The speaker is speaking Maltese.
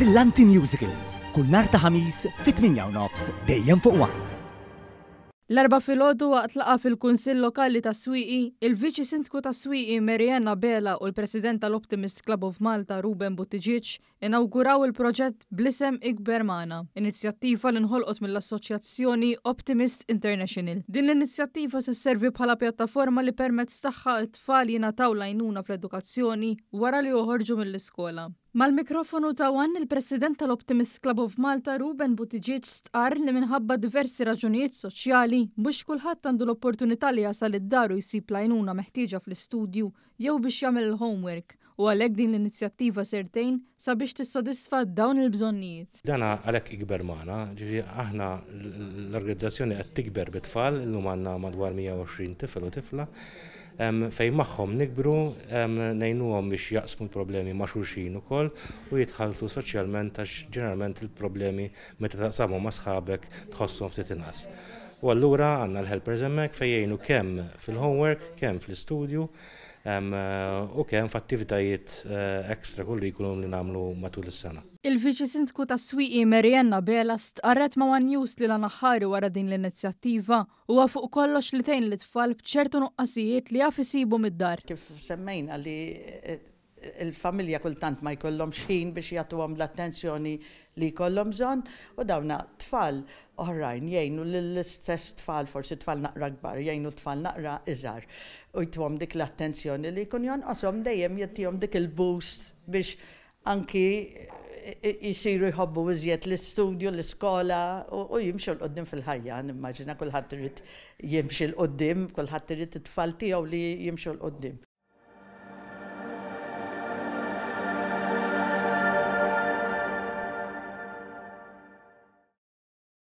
Brillanti Musicals, kull nhar ta' Ħamis fit-8 u nofs dejjem fuq One. L-Erbgħa filgħodu waqt laqgħa fil-Kunsill Lokali tas-Swieqi, il-Viċi Sindku tas-Swieqi Mary Ann Abela u l-President tal-Optimist Club of Malta Ruben Buttigieg inawguraw il-proġett bl-isem Ikber Magħna, inizjattiva li nħolqot mill-Assoċjazzjoni Optimist International. Din l-inizjattiva se sservi bħala pjattaforma li permezz tagħha t-tfal jingħataw l-għajnuna fl-edukazzjoni wara li joħorġu mill-iskola. Mal-mikrofonu ta' one, il-President tal-Optimist Club of Malta Ruben Buttigieg stqarr li minħabba diversi raġunijiet soċjali, mhux kulħadd għandu l-opportunità li jasal id-dar u jsib l-għajnuna meħtieġa fl-istudju jew biex jagħmel il-homework u għalhekk din l-inizjattiva ser tgħin sabiex tissodisfa dawn il-bżonnijiet. Dan għalhekk ikber magħna, ġifieri aħna l-organizzazzjoni qed tikber bit-tfal, illum għandna madwar 120 tifel u tifla fejn magħhom nikbru, ngħinuhom biex jaqsmu l-problemi ma' xulxin ukoll u jitħalltu soċjalment għax ġeneralment il-problemi meta taqsamhom ma' sħabek tħosshom ftit inqas. U allura għandna l-helpers hemmhekk fejn jgħinu kemm fil-homework, kemm fl-istudju u kemm f'attivitajiet extra curriculum li nagħmlu matul is-sena. Il-Viċi Sindku tas-Swieqi Mary Ann Abela stqarret ma' one News li l-għan aħħari wara din l-inizjattiva huwa fuq kollox li tgħin lit-tfal b'ċertu nuqqasijiet li jaf isibu mid-dar. Kif semmejna li l-familja kultant ma jkollhomx ħin biex jagħtuhom l-attenzjoni li jkollhom bżonn u dawna tfal oħrajn jgħinu lill-istess tfal, forsi tfal naqra kbar, jgħinu tfal naqra iżgħar u jtuhom dik l-attenzjoni li jkun jonqoshom dejjem jagħtihom dik il-boost biex anki jsiru jħobbu iżjed l-istudju, l-iskola u jimxu 'l quddiem fil-ħajja. Nimmaġina kulħadd irid jimxi 'l quddiem, kulħadd irid it-tfal tiegħu li jimxu 'l quddiem.